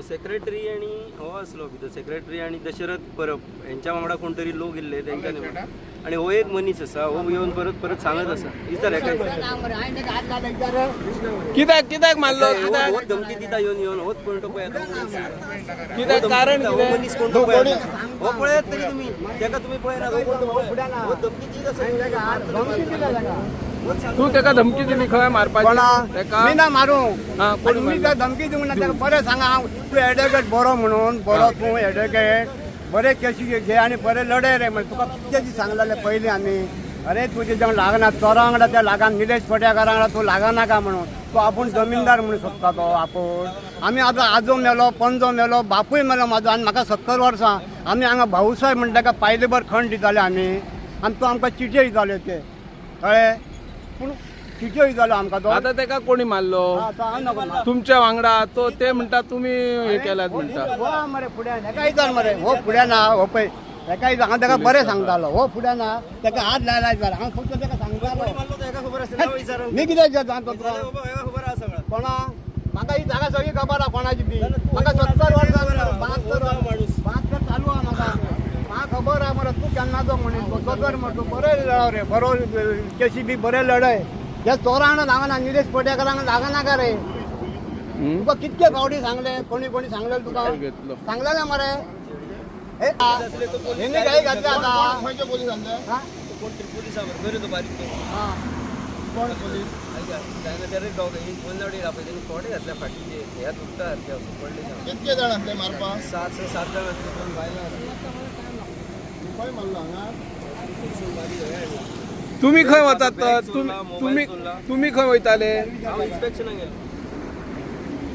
Secretary आनी हो आसलो भितर सेक्रेटरी आनी दशरथ परब हेंच्या वांगडा कोण तरी लोक येल्ले तेंच्या आनी हो एक मनीस आसा हो येवन परत परत सांगत आसा विचार हेका कित्याक कित्याक मारलो? कित्याक हो धमकी दिता येवन येवन होच कोण तो पळयता कित्याक कारण हो कितें? मनीस कोण तो पळयता हो पळयात तरी तुमी तेका तुमी पळयना हो कोण तो पळय हो धमकी दीत आसा. तू तेका धमकी दिली खंय मारपाची? तेका मी ना मारू हा, कोण मी मारलो? तर धमकी दिवंक ना ताका. बरें सांगा हांव तूं एडवोकेट बरो म्हणून बरो तूं एडवोकेट बरे केशी घे आनी बरे लडय रे म्हण तुका कितके दीस सांगलेले पयलीं आमी. अरे तुजे जेवण लागना चोरा वांगडा त्या लागान निलेश पट्याकारा वांगडा तूं लागनाका म्हणून. तो आपूण जमीनदार म्हणून सोदता तो आपूण. आमी आतां आजो मेलो, पंजो मेलो, बापूय मेलो म्हाजो आनी म्हाका 70 वर्सां. आमी हांगा भाऊसाहेब म्हणटा ताका पायलेभर खण दिताले आमी आनी तो आमकां चिटयो दिताले ते कळ्ळें. पूण चिटयो दितालो आमकां तो. आता तेका कोणी मारलो? हा, तो हांव नको मार. तुमच्या वांगडा तो ते म्हणटा तुमी हे केलात म्हणटा. हो मरे फुड्यान हेका विचार मरे. हो फुड्यान ना हो पळय हेका विचार. हांव ताका बरें सांगतालो. हो फुड्यान ना ताका हात लायला विचार. हांव फक्त ताका सांगतालो. मारलो तो हेका खबर आसता विचार मी कितें विचारता तो तुका? हेका खबर आसा सगळं. कोणा म्हाका ही जागा सगळी खबर आहा कोणाची ती. म्हाका 70 वर्सां 72 माणूस. 72 चालू आहा म्हाका. म्हाका खबर आहा मरे तूं केन्नाचो म्हणीस दोतोर मरे तूं बरें लढ रे बरो केशी बी बरें लढय. ह्या चोरांक लागना निलेश पट्याकारांक लागनाका रे. तुका कितके फावटी सांगले कोणी कोणी सांगलें तुका? घेतलो. सांगलें मरे. हेणी काही घातले आता. खंयचे पोलीस आसले? हा? कोण तरी पोलिसा बरोबर तो बारीक तो. हा. कोण पोलीस? कोडे घातल्या फाटीचे ह्या दुखता सारखे असं पडले. कितके जाण आसले मारपाक? 7 6 7 जाण आसले दोन बायलां आसली. खंय मारलो हांगा? तुम्ही खंय वतात? तुम्ही तुम्ही खंय वयताले? हांव इन्स्पेक्शनाक गेलो.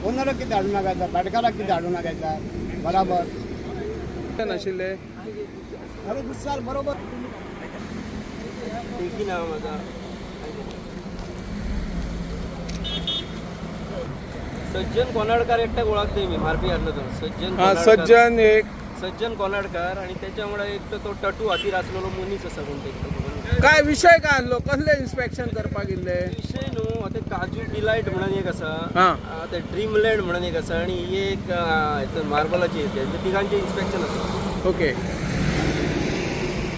ओनराक कितें हाडूं नाका, भाटकाराक कितें हाडूं नाका. बराबर नाशिल्ले. अरे गुस्साल बरोबर. टेकी ना माझा सज्जन कोनाडकार एकट्याक वळखतय मी मारपी आसलो तो सज्जन. हा सज्जन एक सज्जन कोनाडकार आणि त्याच्या वांगडा एक तो टटू हातीर आसलेलो मनीस आसा कोण तो. काय विशय काय आसलो? कसले इन्स्पेक्शन करपाक येल्ले? विशय न्हू आतां काजू डिलायट म्हणून एक आसा, ते ड्रीमलँड म्हणून एक आसा आणि ही एक मार्बलाची तिगांचे इन्स्पेक्शन आसा. ओके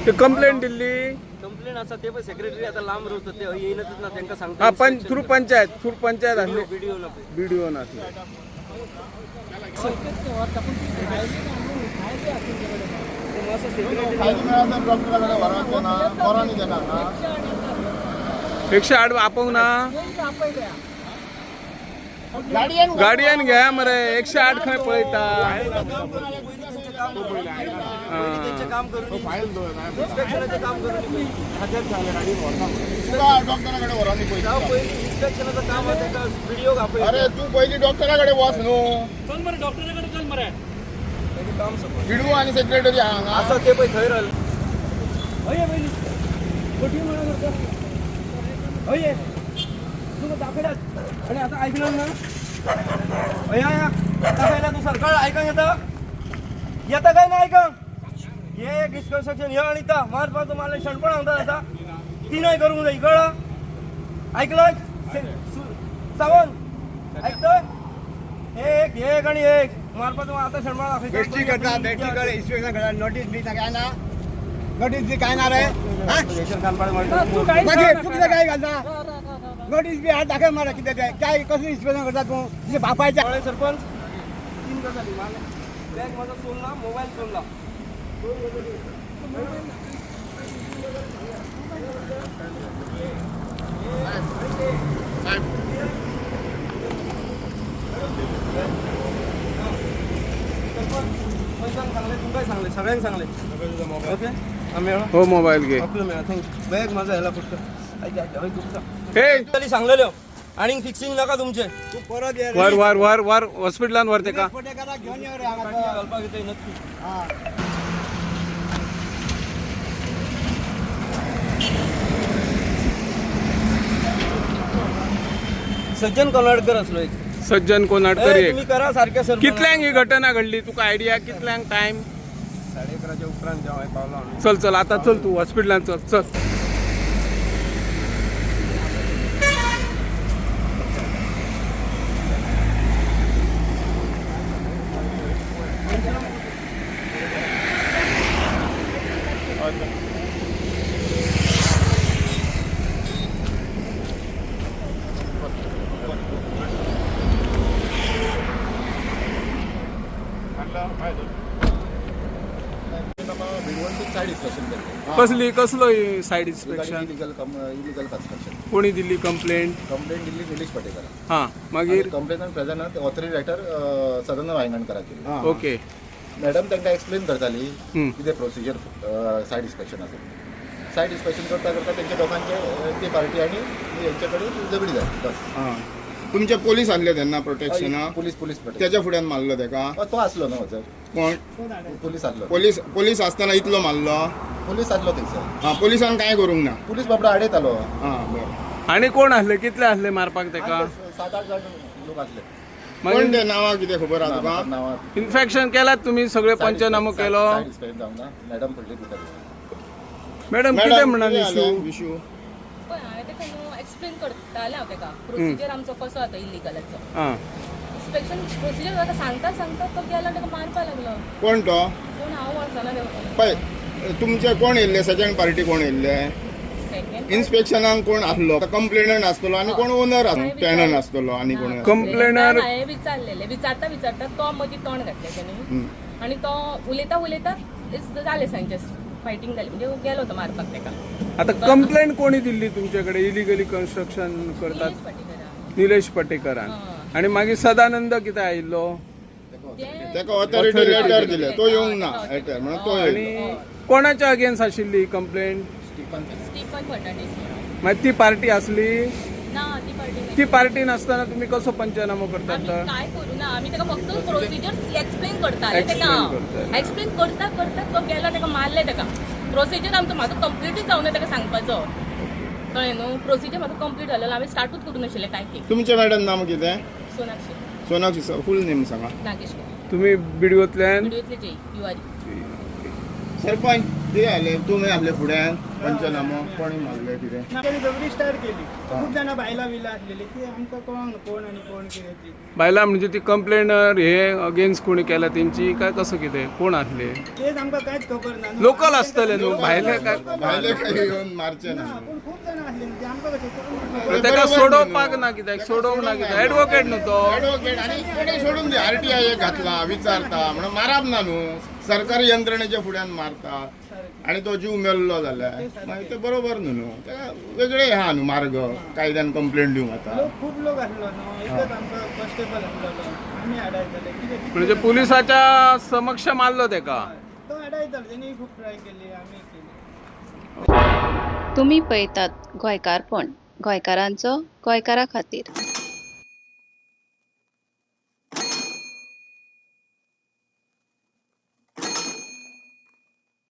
ते कंप्लेंट दिल्ली? कंप्लेन आसा ते पण सेक्रेटरी आता लांब रावता ते येयनच ना तांकां सांगता. हा पण थ्रू पंचायत थ्रू पंचायत आसली. बीडीओ ना बीडीओ नासले. एकशे आठ आपोवंक ना गाडयेन घे मरे. 108 खंय पळयता? काम करून इन्स्पेक्शनाचें काम करून इन्स्पेक्शनाचें काम आसा ताका बीडीओक आपय. अरे तूं पयलीं डॉक्टरा कडेन वच न्हू. चल मरे डॉक्टरा कडेन चल मरे. काम सोंप बीडीओ आनी सेक्रेटरी हांगा आसा ते पळय थंय रावले. हय पयलीं फटी म्हणून करता. हय तुका दाखयला आनी आतां आयकलं ना? हय हय दाखयला तूं सरकार आयकूंक येता? येता काय ना आयकूंक? हे एक डिस्कन्स्ट्रक्शन हे आनी ता मारपाचो मारलें शणपण सांगता आतां तिनय करूंक जाय कळ्ळा? आयकलं सावंत आयकतय? एक एक आनी एक मारपाचो आतां शणपण दाखयता. बेश्टी करता बेश्टी कर इन्स्पेक्शन करता. नोटीस बी काय ना? नोटीस बी काय ना रे? मागीर तूं कितें काय घालता? नोटीस बी हात दाखय मरे कितें तें. काय कसलें इन्स्पेक्शन करता तूं? तुज्या बापायच्या कळ्ळें सरपंच? तीन गजाली बॅग म्हाजो चोरला, मोबायल चोरला. पंचांक सांगलें तुमकांय सांगलें सगळ्यांक सांगलें. ओके मेळ्ळो हो मोबायल घे. आपलो मेळ्ळा. Thank you. Bag म्हाजो हेला फक्त हय दुखता. हे सांगलेल्यो आनीक फिक्सिंग नाका तुमचें. तूं परत ये रे. वर वर वर वर हॉस्पिटलान व्हर तेका. पटेकाराक घेवन यो रे हांगा. घालपाक येतय नक्की. हा. सज्जन कोनाडकर असलो एक. सज्जन कोनाडकर एक. तुम्ही करा सारखे सर. कितल्यांक ही घटना घडली तुका आयडिया? कितल्यांक टायम? 11:30 उपरांत जेव्हा हांवें पावलो. चल चल आता चल तू हॉस्पिटलान चल चल. सायड इन्स्पेक्शन केल्लें. कसली कसलो side inspection? Illegal illegal construction. कोणी दिल्ली कंप्लेंट? कंप्लेंट दिल्ली निलेश पाटेकर. हा, मागीर? कंप्लेनंट प्रेझेंट ऑथरी रायटर सदानंद वायंगणकराक दिली. मॅडम तांकां एक्सप्लेन करताली कितें प्रोसिजर सायड इन्स्पेक्शन आसा. सायड इन्स्पेक्शन करता करता तेंच्या दोगांचे ती पार्टी आनी हेंचे कडेन झगडी जाली बस. तुमचे पोलीस आसले तेन्ना प्रोटेक्शनाक? Police police protection. त्याच्या फुड्यान मारलो तेका? तो आसलो न्हू सर. कोण? पुलीस आसलो. पोलीस पोलीस आसतना इतलो मारलो? पुलीस आसलो थंयसर. हा, पोलिसान काय करूंक ना? पुलीस बाबडो आडयतालो. हा, बरं. आणि कोण असले, कितले असले मारपाक तेका? 7-8 जाण लोक आसले. कोण मागीर ते नांवां कितें खबर आहा तुका? नांवां इन्फेक्शन केलात तुम्ही सगळे? पंचनामो केलो? सायड इन्स्पेक्शन जावंक ना मॅडम, फुडली दिता. मॅडम, कितें मॅडम, म्हणान कितें इशू? जालें इशू? पळय, हांवें ताका न्हू एक्सप्लेन करतालें हांव ताका प्रोसिजर आमचो कसो जाता इलिगलाचो. इन्स्पेक्शन प्रोसिजर ताका सांगता सांगता तो गेलो, ताका मारपाक लागलो. कोण तो? पूण हांव वळखना तेका. पळय, तुमचे कोण येयल्ले? सेकंड पार्टी कोण येयल्ले? सेकंड इन्स्पेक्शनाक कोण आसलो? कंप्लेनंट आसतलो आनी कोण ओनर, टेनंट आसतलो आनी कोण आसतलो. कंप्लेनर हांवें विचारलेलें, विचारता विचारता तो मदीं तोंड घातलें तेणी आनी तो उलयता उलयता जालें, सांचे फायटींग जाली, म्हणजे गेलो तो मारपाक ताका. आता कंप्लेंट कोणी दिल्ली तुमच्याकडे इलिगली कन्स्ट्रक्शन करतात? निलेश पाटेकरान. निलेश पाटेकरान. आणि मागीर सदानंद कितें आयिल्लो? तेका ऑथॉरिटी लेटर दिले, तो येवंक ना लेटर म्हणून तो आणि येयलो. कोणाच्या अगेन्स्ट आशिल्ली कंप्लेंट? स्टीफन फर्नांडीस म्हणून. मागीर ती पार्टी आसली? ना, ती पार्टी ती पार्टी नासतना तुम्ही कसो पंचनामो करतात? आमी काय करू ना, आमी ताका फक्त प्रोसिजर एक्सप्लेन करताले Explain ताका. करताले. एक्सप्लेन करता करता तो गेलो, ताका मारले ताका. प्रोसिजर आमचो म्हाजो कंप्लीटूच जावना ताका सांगपाचो, कळ्ळें न्हू? प्रोसिजर म्हाजो कंप्लीट जालेलो, हांवें स्टार्टूच करूं नाशिल्लें काय ती. तुमचें मॅडम नाम कितें? सोनाक्षी. सोनाक्षी, फूल नेम सांगा. नागेशकर. तुम्ही बिडवोतल्यान? व्हिडिओतले जे you are. Sarpanch, कितें जालें? तुमी आसले फुड्यान, पंचनामो कोणी मारले कितें? तांणी झगडी स्टार्ट केली. खूब जाणां बायलां बिलां आसलेली ती आमकां कळोंक ना कोण आनी कोण कितें ती. बायलां म्हणजे ती कंप्लेनर हे अगेन्स्ट कोणी केला तेंची काय कसं कितें, कोण आसले? तेच आमकां कांयच खबर ना. लोकल आसतले न्हू, भायले काय? भायले काय येवन मारचे ना. ना, पूण खूब जाणां आसलेली ती आमकां कशें कळोंक ना. तेका सोडोवपाक ना, कित्याक सोडोवंक ना? कित्याक एडवोकेट न्हू तो. ऍडव्होकेट आनी कोणी सोडून दे, आरटीआय एक घातला विचारता म्हणून मारप ना न्हू. सरकारी यंत्रणेच्या फुड्यान मारता आणि तो जीव मेल्लो जाल्यार मागीर ते बरोबर न्हू न्हू. तेका वेगळे आहा न्हू मार्ग, कायद्यान कंप्लेंट दिवंक आता. लोक खूब लोक आसलो न्हू, एकच आमकां कॉन्स्टेबल आसलेलो, आमी आडायताले कितें कितें. म्हणजे पुलिसाच्या समक्ष मारलो तेका? तो आडायतालो, तेणी खूब ट्राय केली, आमी केली. तुमी पळयतात गोंयकारपण, गोंयकारांचो गोंयकारा खातीर.